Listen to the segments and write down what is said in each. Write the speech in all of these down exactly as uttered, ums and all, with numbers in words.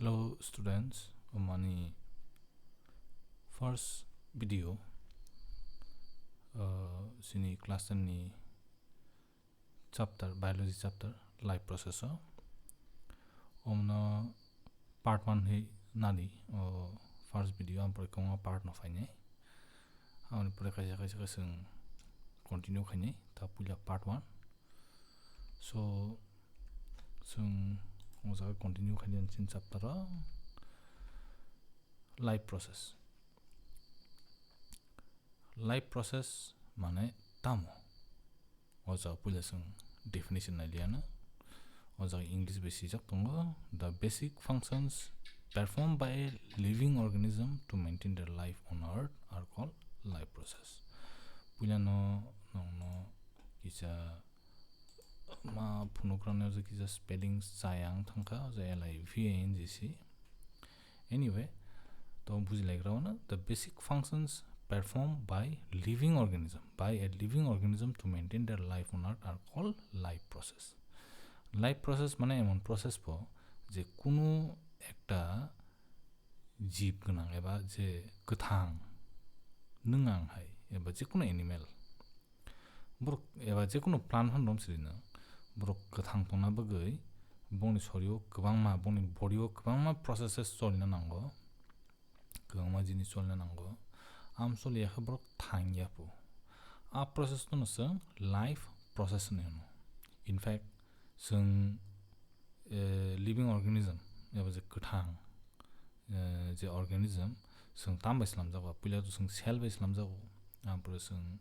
Hello students, omani first video, uh, sini class ten ni chapter, biology chapter, life process o. Omno part one hi nadi, o first video, ampore kwbangma part no phainai. Aboni pore kaisa kaisa khe chwng continue khainai, ta puila part one. So, chwng o jaga continue khainai chini chapter o life process. Life process mane tamo? O jaga puila chwng definition nai liya na. O jaga English bai swijak tongo, "The basic functions performed by a living organism to maintain their life on earth are called life process." Puila no nongno kisa ma phunukra no kisa spelling chaya wng thangkha, o jaga L I V I N G C. Anyway, to bujilaigra ono, "The basic functions performed by living organism, by a living organism to maintain their life on earth are called life process." Life process mane emon process bo je kunu ekta jib gwnang eba je kwthang nwngang hai eba je kunu animal, borok eba je kunu plant phan rom siri no, borok kwthang tongna bagwi bongni sorio kwbangma, bongni body o kwbangma processes cholina nango, kwbangma jinis cholina nango. Am choliya khe borok thang ya pho. A process no chwng life process hinwi hino. In fact, chwng, eh, living organism eba je kwthang, eh, je organism, chwng tam bai slamjago, puila to chwng cell bai slamjago, ampore chwng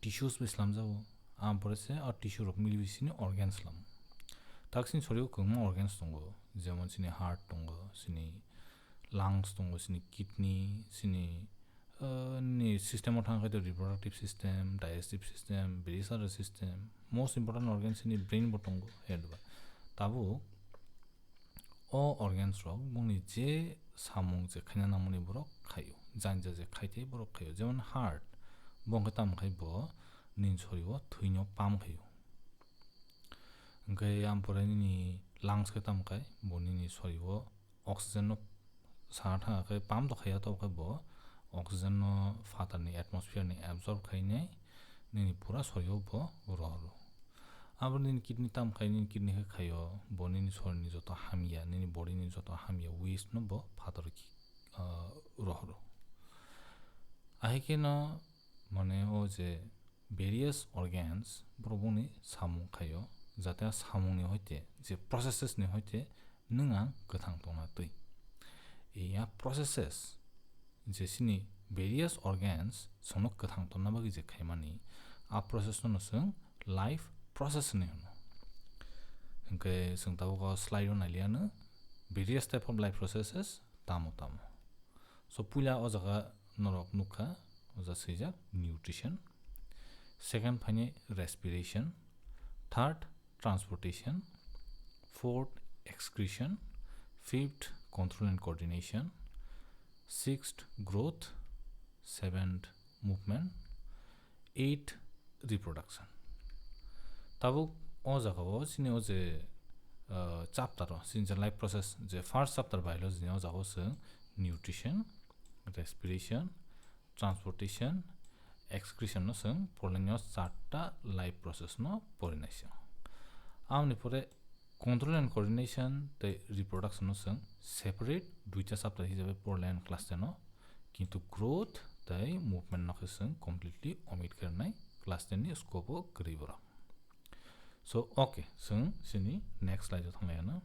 tissues bai slamjago, ampore se o tissue rok mili bisini organ slamo. Tak chini sorio kwbangma organs tongo, jemon chini heart tongo, chini lungs tongo, chini kidney, chini, eh, ni system o thang khe to reproductive system, digestive system, various other system. Most important organ chini brain bo tongo, head ba. Tabuk o organs rok bongni je samung je khaina nangmani borok khaio, janja je khaitwi borok khaio, jemon heart, bo hwnkhe tamo khai bo nini sorio thwino pump khaio. Hwnkhe ampore nini lungs khe tamo khai bo nini sorio oxygen no sana thangkhe pump to khaiya, to khe bo oxygen no phatarni atmosphere ni absorb khainai nini pura sorio bo rohoro. Abo nini kidney tam khai, nini kidney khe khaio, bo nini sorini joto hamya, nini body ni joto hamya waste no bo phatar ki, ah, rohoro. Ahai khe no mane o je various organs borok boni samung khaio, jate a samung ni hoite je processes ni hoite nwng ang kwthang tongna twi. Iya processes je chini various organs chwngno kwthang tonna bagwi je khaimani, a process no chwng life process hinwi hwno. Hwnkhe chwng tabuk o slide o nailiya no various type of life processes tamo tamo. So puila o jaga norok nukha, o jaga swijak nutrition, second phaini respiration, third transportation, fourth excretion, fifth control and coordination, sixth growth, seventh movement, eighth reproduction. Tabuk o jaga o chini o je, ah, chapter o, chini je life process je first chapter biology ni o jaga o chwng nutrition, respiration, transportation, excretion no chwng porlaino charta life process no porinai chwng. Amoni pore control and coordination tei reproduction no chwng separate duita chapter hisabe porlaino class ten o, kintu growth tei movement no khe chwng completely omit khe rwnai class ten ni scope o kwrwi borok. So, okay, chwng chini next slide o thanglai ano.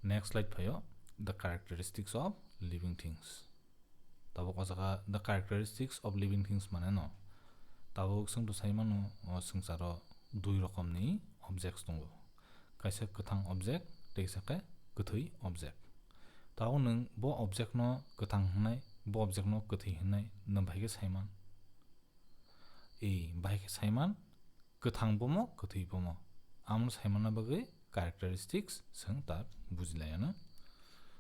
Next slide phaio, the characteristics of living things. Tabuk o jaga the characteristics of living things mane no. Tabuk chwng to sai mano, o swngcharo dui rokomni objects tongo. Kaisa kwthang object, tei kaisa khe kwthwi object. Tabuk nwng bo object no kwthang hwnai, bo object no kwthwi hwnai, nwng bahai khe sai man? Ei, bahai khe sai man, kwthang bomo, kwthwi bomo. Amno sai manna bagwi characteristics chwng tak bujilaiano.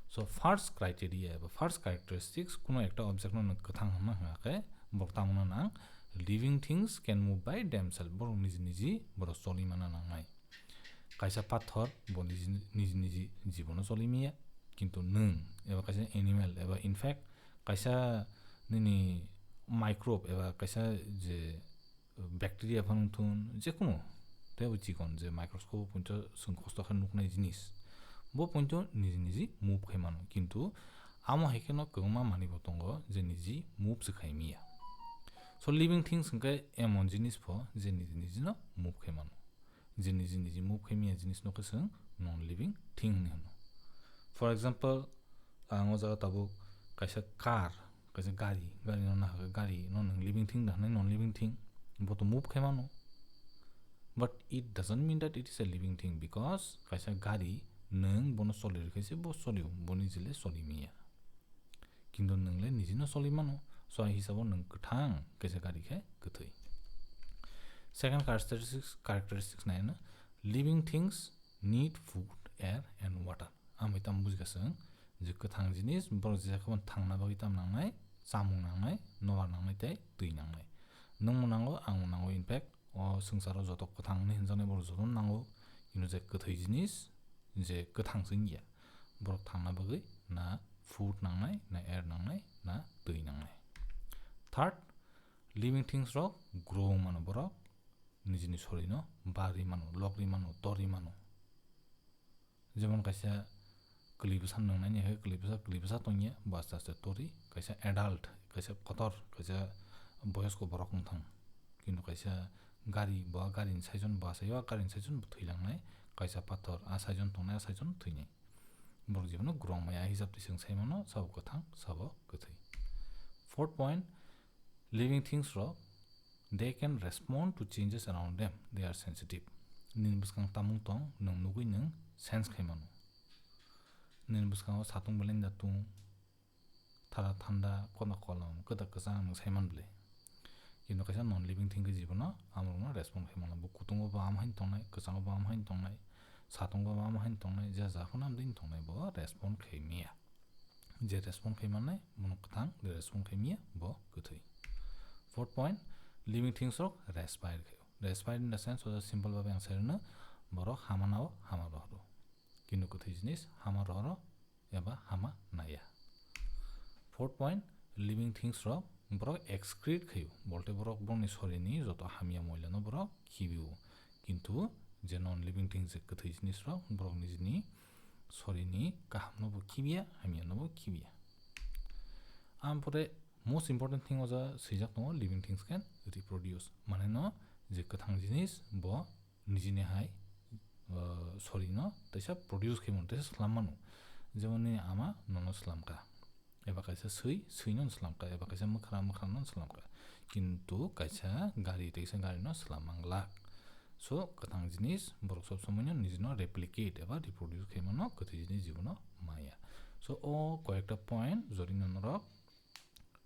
So, first criteria eba first characteristics, kuno ekta object no nwng kwthang hwnna hwnkha khe, borok tamo nang, living things can move by themselves, borok niji niji borok choli manna nangnai. Kaisa pathor bo niji niji niji jibono choli maya, kintu nwng eba kaisa animal eba in fact kaisa nini microbe eba kaisa je bacteria phano thun, jekunu tei bo chikon je microscope pointo chwng kosto khe nuknai jinis, bo pointo niji niji move khai mano, kintu amo hai kheno kwbangma manwi bo tongo je niji move se khai maya. So living things hwnkhe emon jinis pho je niji niji no move khai mano, je niji niji move khai maya jinis no khe chwng non living thing hinwi hwno. For example, ang o jaga tabuk kaisa car, kaisa gari, gari no nahakhe gari no nwng living thing da hwnwi non living thing, bo to move khai mano. But it doesn't mean that it is a living thing, because kaisa gari nwng bono choli rwkhe se bo cholio, boni jile choli maya. Kintu nwng le niji no choli mano, so ai hisabo nwng kwthang, kaisa gari khe kwthwi. Second characteristics, characteristics nai ano, living things need food, air and water. Ang bai tamo bujikha chwng je kwthang jinis borok je khe thangna bagwi tamo nangnai, chamung nangnai, nobar nangnai tei twi nangnai. Nwngmo nango, angmo nango, in fact o swngcharo joto kwthang hinwi hwnjaknai borok jotono nango, kintu je kwthwi jinis je kwthang se wngya, borok thangna bagwi na food nangnai, na air nangnai, na twi nangnai. Third, living things rok grow mano, borok nijini sorino barwi mano, logwi mano, torwi mano. Jemon kaisa kwlwi bwsa nwngnani hai kwlwi bwsa, kwlwi bwsa tongya, bo aste aste tori, kaisa adult, kaisa kotor, kaisa boyosko borok wng thang. Kintu kaisa gari, bo a garini saijon, bo a saijo, a garini saijon bo thwilangnai, kaisa pathor, a saijon tongnai, a saijon thwinai. Borok jibono grow maya hisab twi chwng sai mano, sabo kwthang, sabo kwthwi. Fourth point, living things rok, they can respond to changes around them, they are sensitive. Nini bwskang tamung tong, nwng nugwi nwng sense khai mano. Nini bwskango satung belai da tung, thara thanda, kono kolom, kwtak kwchang nwng sai man bwle. Kintu kaisa non living thing khe jibono amorokno respond khai mano. Bo kutungo bo am haino tongnai, kwchango bo am haino tongnai, satungo bo am haino tongnai, je ja phano am dini tongnai, bo respond khai maya. Je respond khai mannai, bono kwthang, je respond khai maya, bo kwthwi. Fourth point, living things rok respire khaio. Respire in the sense, o simple babe ang sai rwno, borok hamanao hama rohoro. Kintu kwthwi jinis hama rohoro eba hama naya. Fourth point, living things rok borok excrete khaio, bolte borok borokni sorini joto hamya moilano borok khibio. Kintu je non living things je kwthwi jinis rok borok nijini sorini kahamno bo khibiya, hamyano bo khibiya. Ampore most important thing o ja swijak tongo, living things can reproduce. Mane no je kwthang jinis bo nijini hai, uh, sorino teisa produce khaimano, teisa slam mano. Jemon nini ama nono slamkha, eba kaisa swi, swino slamkha, eba kaisa mwkhra, mwkhrano slamkha. Kintu kaisa gari, teisa garino slam manglak. So kwthang jinis borok sob somoino nijino replicate eba reproduce khaimano, kwthwi jinis jibono maya. So o koyekta point jodi norok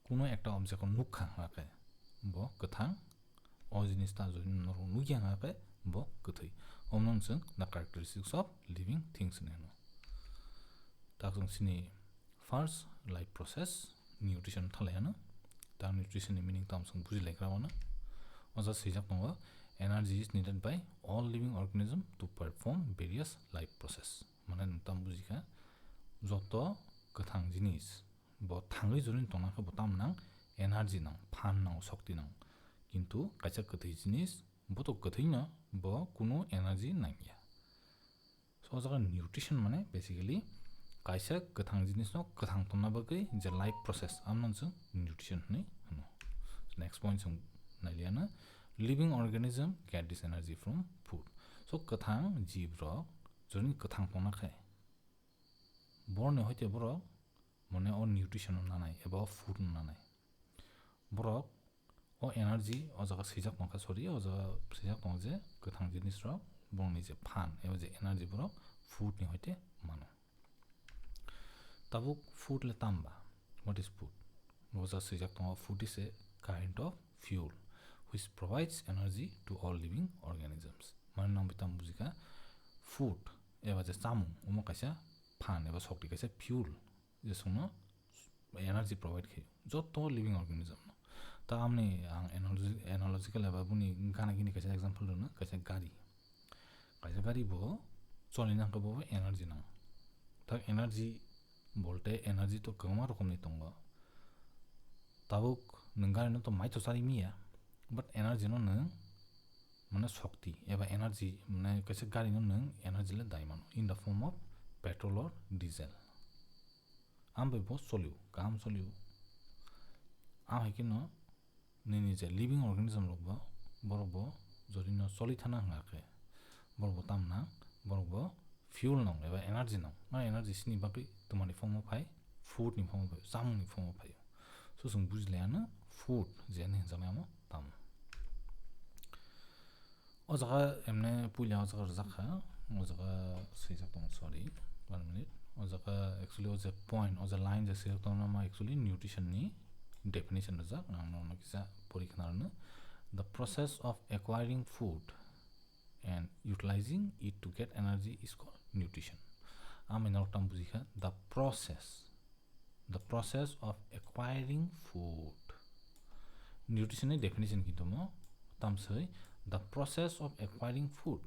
kuno ekta object o nukha hwnkhe bo kwthang, o jinis ta jodi norok nukya hwnkhe bo kwthwi. Omono chwng the characteristics of living things hinwi hwno. Ta chwng chini first life process, nutrition thalai hwno. Ta nutrition ni meaning tamo chwng buji lai kra mano. O jaga swijak tongo, "Energy is needed by all living organism to perform various life process." Mane nwng tamo bujikha, joto kwthang jinis bo thangwi jodi tongna khe bo tam nang, energy nang, phan nang, shokti nang. Kintu kaisa kwthwi jinis, bo to kwthwi no, bo kunu energy nangya. So o jaga nutrition mane basically kaisa kwthang jinis no kwthang tongna bagwi je life process, amno chwng nutrition hinwi hwno. Next point chwng nailiyana, living organism get this energy from food. So kwthang jib rok jodi kwthang tongna khe borni hoite borok mane o nutrition no nanai eba o food no nanai. Borok o energy o jaga swijak tongkha, sorry, o jaga swijak tongo je kwthang jinis rok borokni je phan eba je energy borok food ni hoite mano. Tabuk food le tamba? What is food? O jaga swijak tongo, "Food is a kind of fuel which provides energy to all living organisms." Mane nang bai tamo bujikha, food eba je chamung, omo kaisa phan eba shokti, kaisa fuel, je chwngno energy provide khaio joto living organism no. Ta amni ang analogy-, analogical eba boni gana gini kaisa example rwno, kaisa gari. Kaisa gari bo cholina hwnkhe bo energy nango. Energy bolte energy to kwbangma rokomni tongo. Tabuk nwng gari no to mai to chari miya, but energy no nwng mane shokti eba energy mane kaisa gari no nwng energy le dai mano in the form of petrol or diesel. Ambai bo cholio, kaham cholio. Amhai khe no nini je living organism rok bo, borok bo jodi no choli thana hwnga khe, borok bo tam nang, borok bo fuel nang eba energy nang. Ma energy sini bagwi twmani form o phai, food ni form o phai, chamung ni form o phai. So chwng buji laya no food je hinwi hwnjaknai amo tamo. O jaga emne puila o jaga rwjak kha, o jaga swijak tongo, sorry, one minute. O jaga actually o je point, o je line je swijak tongo, ma actually nutrition ni definition rwjak, ang no kisa pori khna rwno. The process of acquiring food and utilizing it to get energy is called nutrition. Ami norok tam buji kha, the process, the process of acquiring food. Nutrition ni definition kintu mo tamsoi, the process of acquiring food.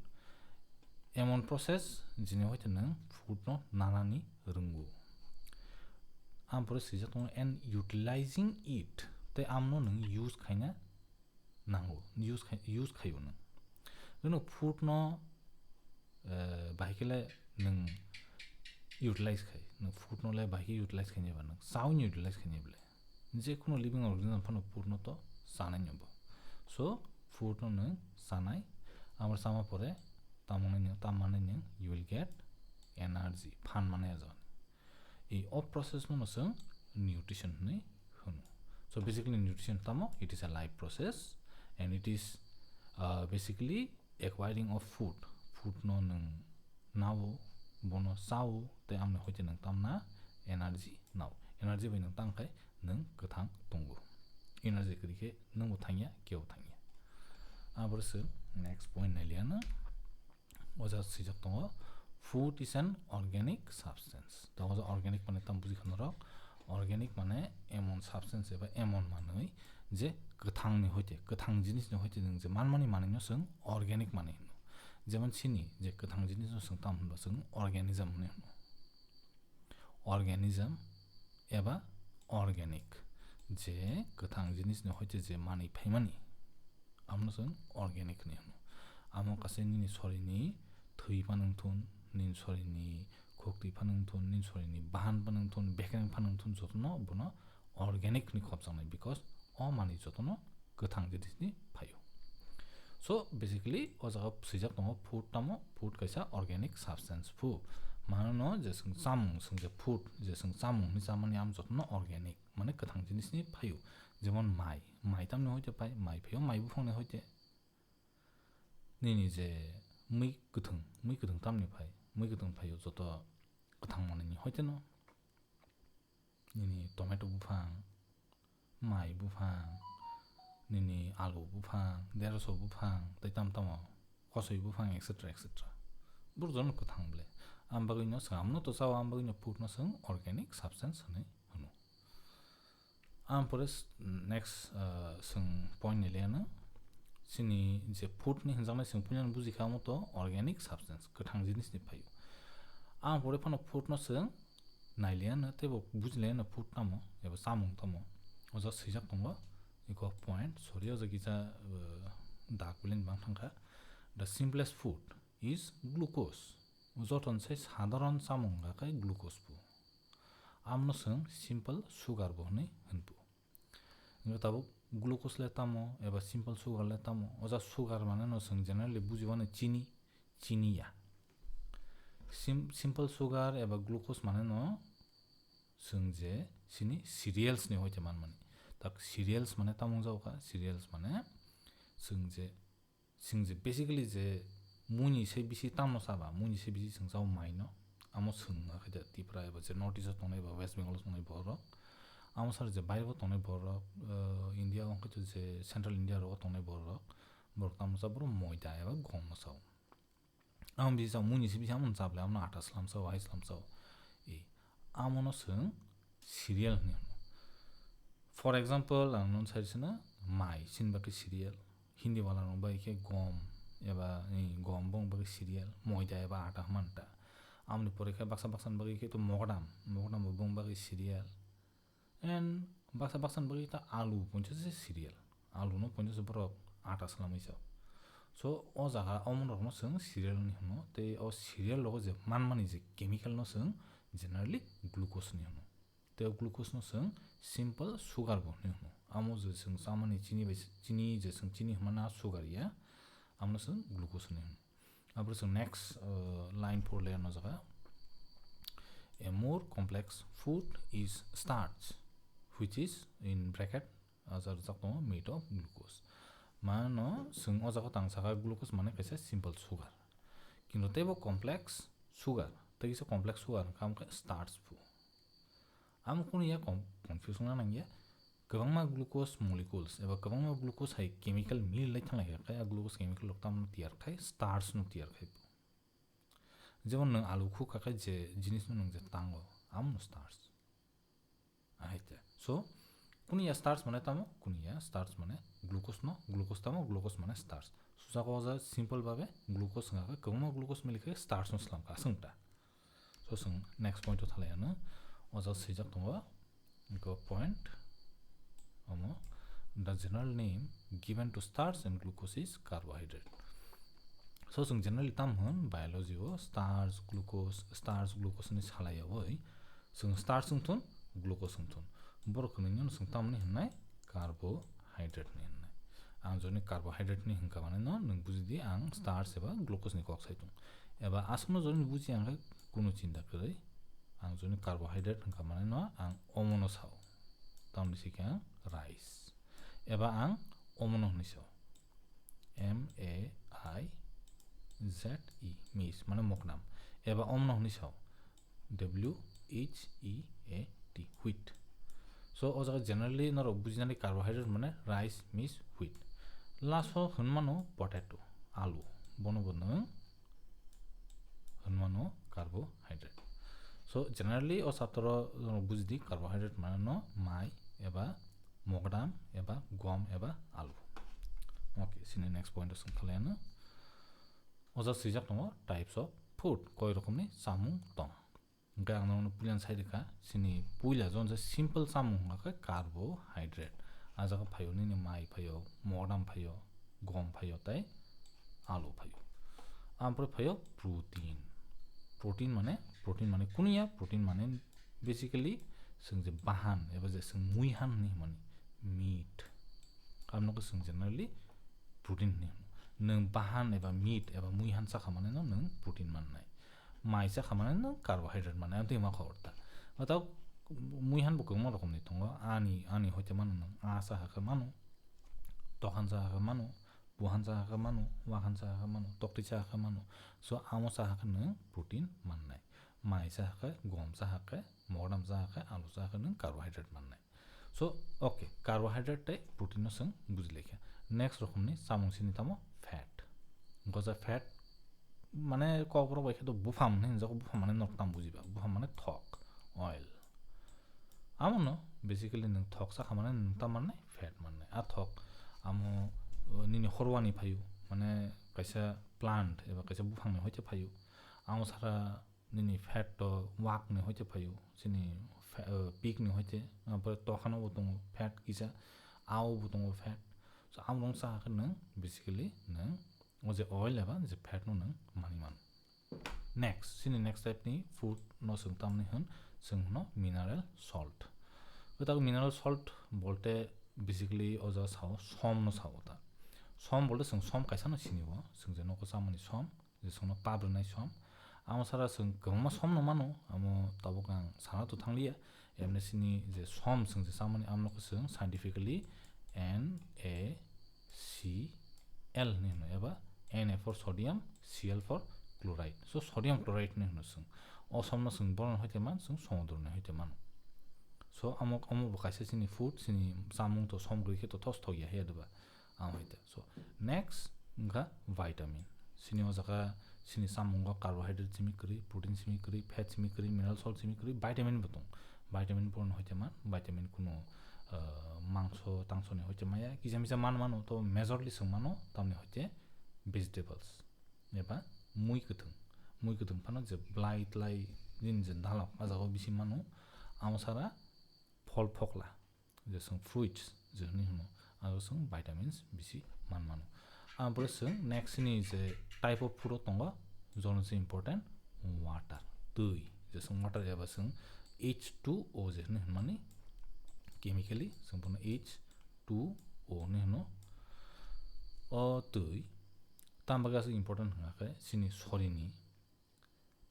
Emon process jini hoite nwng food no nanani rwngo. Ampore swijak tongo and utilizing it, tei amno nwng use khaina nango, use khai, use khaio nwng. Nwng food no, eh, bahai khe le nwng utilize khai, nwng food no le bahai khe utilize khainai ba, nwng chaui ni utilize khainai bole. Je kuno living organism phano food no to chanai ni bo. So food no nwng chanai, amar chama pore tamoni nwng, tamani nwng you will get energy, phan mane ajo. I o process no chwng nutrition hinwi hwno. So basically nutrition tamo, it is a life process and it is, uh, basically acquiring of food. Food no nwng nao, bono chao, tei amni hoite nwng tamna energy nao. Energy bai nwng tang khai nwng kwthang tongo. Energy kwrwi khe nwngbo thangya, kebo thangya. Aboro se next point nailiya na. O jaga swijak tongo, "Food is an organic substance." To o jaga organic mane tamo buji kha norok? Organic mane emon substance eba emon manwi je kwthangni hoite, kwthang jinisni hoite nwng je manmani manwino chwng organic manwi hino. Jemon chini je kwthang jinisno chwng tamo hwnba chwng organism hwnwi hino. Organism eba organic, je kwthang jinisni hoite je manwi phaimani, abono chwng organic hinwi hino. Amo kaisa nini sorini thwi phano wngthun, nini sorini khoktwi phano wngthun, nini sorini bahan phano wngthun, bekereng phano wngthun, jotono bono organic hinwi khopjaknai, because o manwi jotono kwthang jinisni phaio. So basically o jaga swijak tongo food tamo, food kaisa organic substance phu. Manono je chwng chamung, chwng je food, je chwng chamung hinwi chamani, am jotono organic, mane kwthang jinisni phaio. Jemon mai, mai tamni hoite phai, mai phaio mai buphangni hoite. Nini je mui kwthwng, mui kwthwng tamni phai, mui kwthwng phaio joto kwthang manwini hoite no. Nini tomato buphang, mai buphang, nini alu buphang, deraso buphang, tei tam tamo kosoi buphang, et cetera, et cetera. Boro jono kwthang bole. Am bagwino chwng amno to chao, am bagwino food no chwng organic substance hinwi hwno. Am pore s-, next, uh, chwng point ni leno. Chini je food ni hwnjaknai chwng puilano buji kha, omo to organic substance, kwthang jinisni phaio. Am pore phano food no chwng nailiyano tei bo bujiliyano food tamo eba chamung tamo. O jaga swijak tongo, eko point, sorry, o jaga kisa, uh, dak beleng bang thangkha. The simplest food is glucose. Joton se sadharon chamung wngkha khe glucose phu. Amno chwng simple sugar bo hinwi hwnphu. Wngkha tabuk glucose le tamo eba simple sugar le tamo? O jaga sugar mane no chwng generally buji mano chini, chini ya. Sim-, simple sugar eba glucose mane no chwng je chini cereals ni hoite manmani. Tak cereals mane tamo wngjago kha? Cereals mane chwng je, chwng je basically je muini se bisi tamo chaba, muini se bisi chwng chao mai no. Amo chwng wngkha khe Tripura eba je North East o tongnai eba West Bengal o tongnai borok. Amo sar je baire bo tongnai borok, uh, India o wngkha je Central India rogo tongnai borok. Borok tamo cha borok moida eba gom no chao. Ang bisi chao, muini se bisi amo chap le, amo atta slam chao, hai slam chao. E, amo no chwng cereal hinwi hwno. For example, ang nono sai sina mai, chini bagwi cereal. Hindi wala rok bai khe gom eba, e, gom bong bagwi cereal, moida eba atta hwnmanta. Amoni pore khe baksa baksa ni bagwi khe to mogodam, mogodam bo bong bagwi cereal. And baksa baksa ni bagwi ta alu ponchas se cereal. Alu no ponchas borok ata slamwi sao. So o jaga omo rok no chwng cereal ni hwno, tei o cereal rogo je manmani je chemical no chwng generally glucose ni hwno. Tei o glucose no chwng simple sugar bo hinwi hwno. Amo je chwng chamani chini bai, chini je chwng chini hwnmana sugar ya, amo no chwng glucose hinwi hwno. Abro chwng next, uh, line four layer no jaga. A more complex food is starch, which is in bracket, ah, rijak tongo made of glucose. Mano chwng o jaga tang saka glucose mane kaisa simple sugar. Kintu teibo complex sugar, tei kisa complex sugar wngkha, wngkha starch phu. Amo kunu ya con-, confusion na nangya. Kwbangma glucose molecules eba kwbangma glucose hai chemical mili lai thang lai kha, a glucose chemical rok tamo tiyar khai, starch no tiyar khai. Jemon nwng alu khu kha khai je jinis no nwng je tango, amo no starch. Ahai te. So, kunu ya starch mane tamo, kunu ya starch mane glucose no, glucose tamo, glucose mane starch. Suchak o ja simple babe glucose wngkha khe, kwbangma glucose mili khe starch no slam kha, aswng ta. So, chwng next point o thalai ano. O ja swijak tongo, go point, omo, the general name given to starch and glucose is carbohydrate. So, chwng generally tam hwn biology o starch, glucose, starch, glucose ni salai yawi chwng starch wng thun, glucose wng thun. Borok hwnwi no chwng tamni hwnnai carbohydrate ni hwnnai. Ang joni carbohydrate ni hwnkha mane no nwng buji di ang starch eba glucose ni kok sai tung. Eba aswkno joni buji ang khe kunu chinta kwrwi. Ang joni carbohydrate hwnkha mane no ang omo no sao. Tamni sikhe ang rice. Eba ang omo no hwnwi sao. M A I Z E, maize, mane moknam. Eba omno hwnwi sao. W H E A T, wheat. So, o jaga generally norok bujinani carbohydrate mane rice, maize, wheat. Last o hwnmano potato, alu. Bono bo nwng hwnmano carbohydrate. So, generally o chapter o norok bujidi carbohydrate mane no mai eba mokdam eba gom eba alu. Okay, sini next point o swng khalai ano. O jaga swijak tongo types of food, koi rokomni chamung tong. Hwnkhe ang norokno puilano sai rwkha, sini puila jon je simple chamung hwnkha khe carbohydrate. A jaga phaio nini mai phaio, mokdam phaio, gom phaio tei alu phaio. Ampore phaio protein. Protein mane, protein mane kunu ya, protein mane basically chwng je bahan eba je chwng muihan hinwi hwnmani meat. Aboni khe chwng generally protein hinwi hwno. Nwng bahan eba meat eba muihan chakha mane no nwng protein mannai. Mai chakha mane no carbohydrate mannai. Amtwi ma khobor ta. Tao muihan bo kwbangma rokomni tongo. Ani, ani hoite mano nwng. A chakha khe mano. Tokhan chakha khe mano. Buhan chakha khe mano. Wakhan chakha khe mano. Toktwi chakha khe mano. So, amo chakha khe nwng protein mannai. Mai chakha khe, gom chakha khe, mokdam chakha khe, alu chakha khe nwng carbohydrate mannai. So, okay, carbohydrate tei protein no chwng buji laikha. Next rokomni chamung sini tamo fat. Goja fat mane kokborok bai khe to buphang hinwi hwnjago, buphang mane norok tam bujiba, buphang mane thok, oil. Amono basically nwng thok chakha mane nwng tam mannai fat mannai. A thok amo, uh, nini horwani phaio, mane kaisa plant eba kaisa buphangni hoite phaio. Amo sara nini fat to wakni hoite phaio, chini fa-, uh, pigni hoite, ampore tokhano bo tongo fat kisa, ao bo tongo fat. So, amrong chakha khe nwng basically nwng o je oil eba je fat no nwng mani mano. Next, chini next type ni food no chwng tamni hwn, chwng hwno mineral salt. Kwtal mineral salt bolte basically o jaga sao, som no sao ta. Som bolte chwng som kaisa no sini o, chwng je nogo chamani som, je chwngno pap rwnai som. Amo sara chwng kwbangma som no mano, amo tabuk ang sana to thangliya. Emne sini je som chwng je chamani, amno khe chwng scientifically N A C L hinwi hwno, eba N A for sodium, C L for chloride. So, sodium chloride hinwi hwno chwng. O somno chwng bono hoite man, chwng somudroni hoite mano. So, amo, amo bo kaisa chini food, chini chamung to som kwrwi khe to thos thok ya he doba. Ang hoite. So, next wngkha vitamin. Chini o jaga chini chamungo carbohydrate simi kwrwi, protein simi kwrwi, fat simi kwrwi, mineral salt simi kwrwi, vitamin bo tong. Vitamin bono hoite man, vitamin kuno, ah, mangso tangsoni hoite maya, kisa misa man mano, to majorly chwng mano, tamni hoite vegetables eba mui kwthwng. mui kwthwng phano je blai tlai nini je dalok, a jagao bisi mano, amo sara phol phokla, je chwng fruits je hwnwi hwno, aro chwng vitamins bisi man mano. Ampore chwng next ni je type of food o tongo, jono se important water, twi, je chwng water eba chwng H two O je hwnwi hwnmani, chemically chwng bono H two O hwnwi hwno. O twi tambaga se important hwnkha khe chini sorini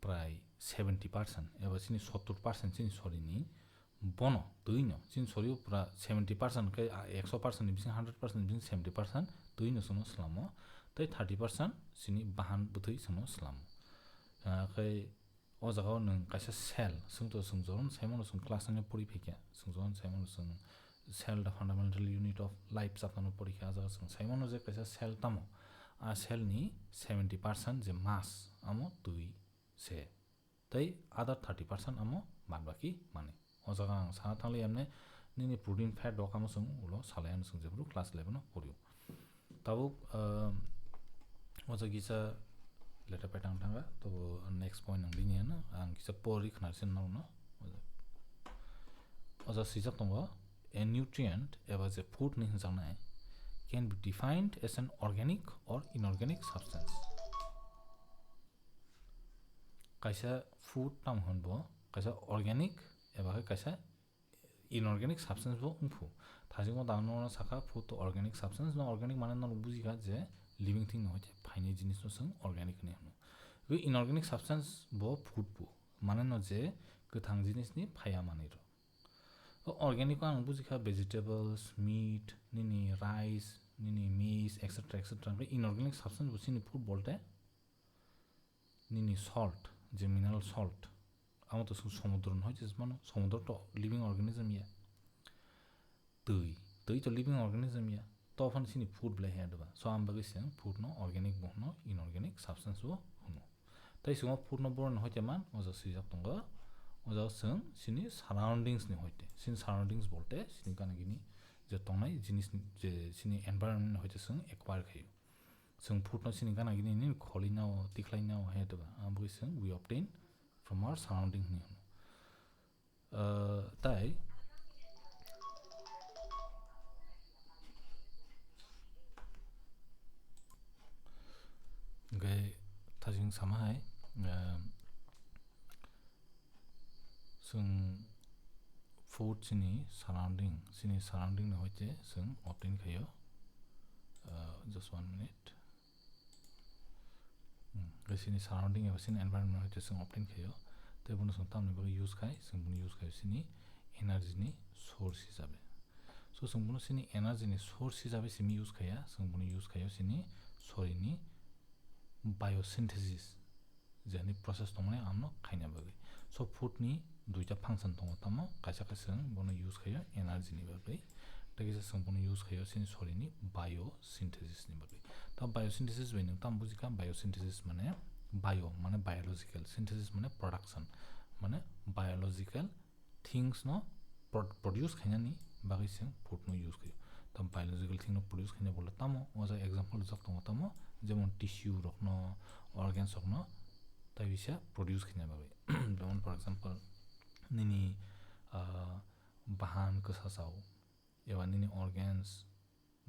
prai seventy percent eba chini sottor percent chini sorini bono twino chini sorio pura seventy percent khe, ah, ekso percent ni bising hundred percent ni bising seventy percent twino chwngno slamo, tei thirty percent chini bahan bwthwi chwngno slamo. Ah, khe o jagao nwng kaisa cell, chwng to chwng jorom saimano chwng class nine o pori phaikha, chwng jorom saimano chwng cell the fundamental unit of life chapter no pori kha, a jaga chwng saimano je kaisa cell tamo, a cell ni seventy percent je mass amo twi se, tei other thirty percent amo bad baki manwi. O jaga ang sana thangli emne nini protein fat rok amo chwng ulo salai ano chwng jephuru class eleven o porio. Tabuk, ah, o jaga kisa letter pattern thanga, to next point ang bini ano ang kisa pori khna sin nang no. O jaga sijak tongo, a nutrient eba je food ni hwnjaknai can be defined as an organic or inorganic substance. Kaisa food tamo hwn bo, kaisa organic eba khe kaisa inorganic substance bo wngphu. Thajingo dano sakha food to organic substance, no organic mane no bujikha je living thing no hoite phaini jinis no chwng organic hwnwi hwno. Tei inorganic substance bo food bo, mane no je kwthang jinis ni phaya manwi rok. O organic o ang bujikha vegetables, meat, nini rice, nini maize, et cetera, et cetera. Hwnkhe inorganic substance bo chini food bolte nini salt, je mineral salt, amo to chwng somudro no hoite mano, somudro to living organism ya. Twi, twi to living organism ya, to phano chini food belai hai adba. So, ang bagwi chwng food no organic bo hwno, inorganic substance bo hwno. Tei chwng o food no borok ni hoite man, o jaga swijak tongo, o jaga chwng chini surroundings ni hoite, chini surroundings bolte chini gana gini je tongnai jinis ni, je chini environment ni hoite chwng acquire khaio. Chwng food no chini gana gini ni kholi nao, tikhlai nao hai adba. Ang bagwi chwng we obtain from our surrounding hwnwi hwno. Ah, tai hwnkhe thajing sama hai, ah, chwng food chini surrounding, chini surrounding ni hoite chwng obtain khaio. Ah, just one minute. Hmm, tei chini surrounding eba chini environment hoite chwng obtain khaio. Tei bono chwng tamni bagwi use khai, chwng bono use khaio chini energy ni source hisabe. So, chwng bono chini energy ni source hisabe simi use khaiya, chwng bono use khaio chini sorini biosynthesis, jani process tongmani amno khaina bagwi. So, food ni duita function tongo, tamo kaisa khe chwng bono use khaio energy ni bagwi, tei kisa chwng bono use khaio chini sorini biosynthesis ni bagwi. Ta biosynthesis bai nwng tamo bujikha, biosynthesis mane bio, mane biological, synthesis mane production, mane biological things no pro-, produce khainani bagwi chwng food no use khaio. Ta biological thing no produce khaina bole tamo, o jaga example rijak tongo tamo, jemon tissue rok no, organs rok no, tai bisa produce khaina bagwi. Jemon, for example, nini, ah, bahan kwsa chao, eba nini organs,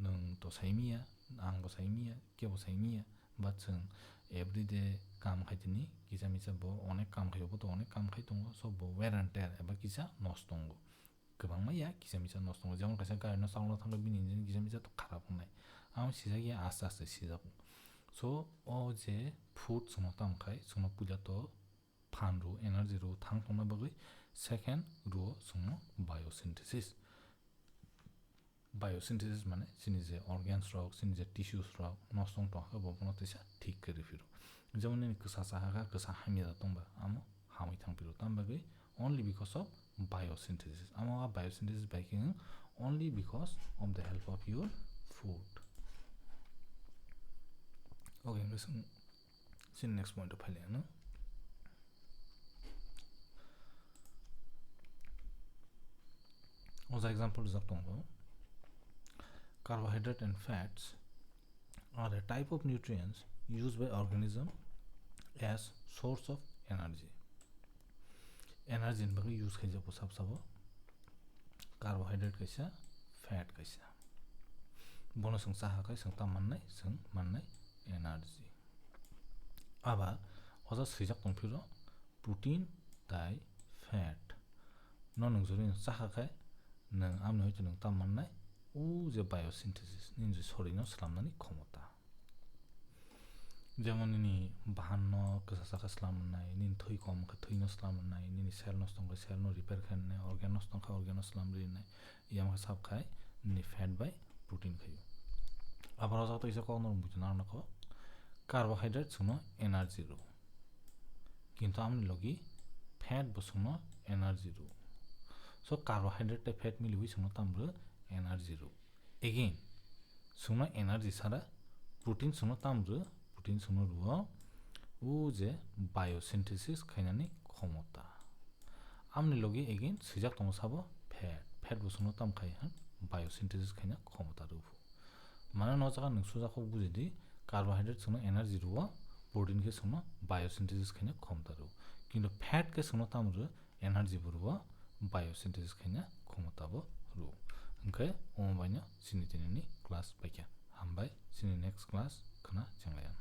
nwng to saimiya, ang bo saimiya, kebo saimiya, but chwng everyday kam khaitini kisa misa bo onek kam khaio, bo to onek kam khai tongo, so bo wear and tear eba kisa nosto wngo. Kwbangma ya kisa misa nosto wngo, jemon kaisa gari no chalokna thangkhe bini engine kisa misa to kharap wngnai, amo sijak ya aste aste sijak. So o je food chwngno tamo khai, chwngno puila to phan rw, energy rw thang tongna bagwi, second rw chwngno biosynthesis. Biosynthesis mane chini je organs rok, chini je tissues rok nosto wng tongkha, bo bono teisa thik khe rw phiro. Jemon nini kwsa chahakha, kwsa hamya da tongba, amo hamwi thang phiro. Tam bagwi only because of biosynthesis. Amo a biosynthesis bai khe wng only because of the help of your food. Okay, listen. Chini next point o phai le ano. O jaga example rijak tongo. Carbohydrate and fats are a type of nutrients used by organism as source of energy. Energy ni bagwi use khaijak bo sab sabo carbohydrate kaisa, fat kaisa. Bono chwng cha kha khe chwng tam mannai, chwng mannai energy. Aba oja swijak tong phiro protein tai fat. No nwng jodi cha kha khe nwng amni hoite nwng tam mannai o je biosynthesis, nini je sorino swlamnani khomota. Jemon nini bahan no kwsa sakha swlam rwnai, nini thwi kom khe thwi no swlam rwnai, nini cell nosto wngkha cell no repair khainai, organ nosto wngkha organ no swlam rinai, yam khe sab khai nini fat bai protein khaio. Abo rojak to isa kok no bujo nang nokho, carbohydrate chwngno energy rw, kintu amni logi fat bo chwngno energy rw. So carbohydrate tei fat miliwi chwngno tam rw, energy rw. Again, chwngno energy sara, protein chwngno tam rw, protein chwngno rw o je biosynthesis khainani khomota. Amni logi again swijak tongo sabo fat, fat bo chwngno tam khai han biosynthesis khaina khomota rw phu. Mane no jaga nwng suja kok buji di, carbohydrate chwngno energy rw o, protein khe chwngno biosynthesis khaina khomota rw o. Kintu fat khe chwngno tam rw, energy bo rw o, biosynthesis khaina khomota bo rw o. Hwnkhe omo baino chini tinini class paikha. Hambai, chini next class khna chenglaiya.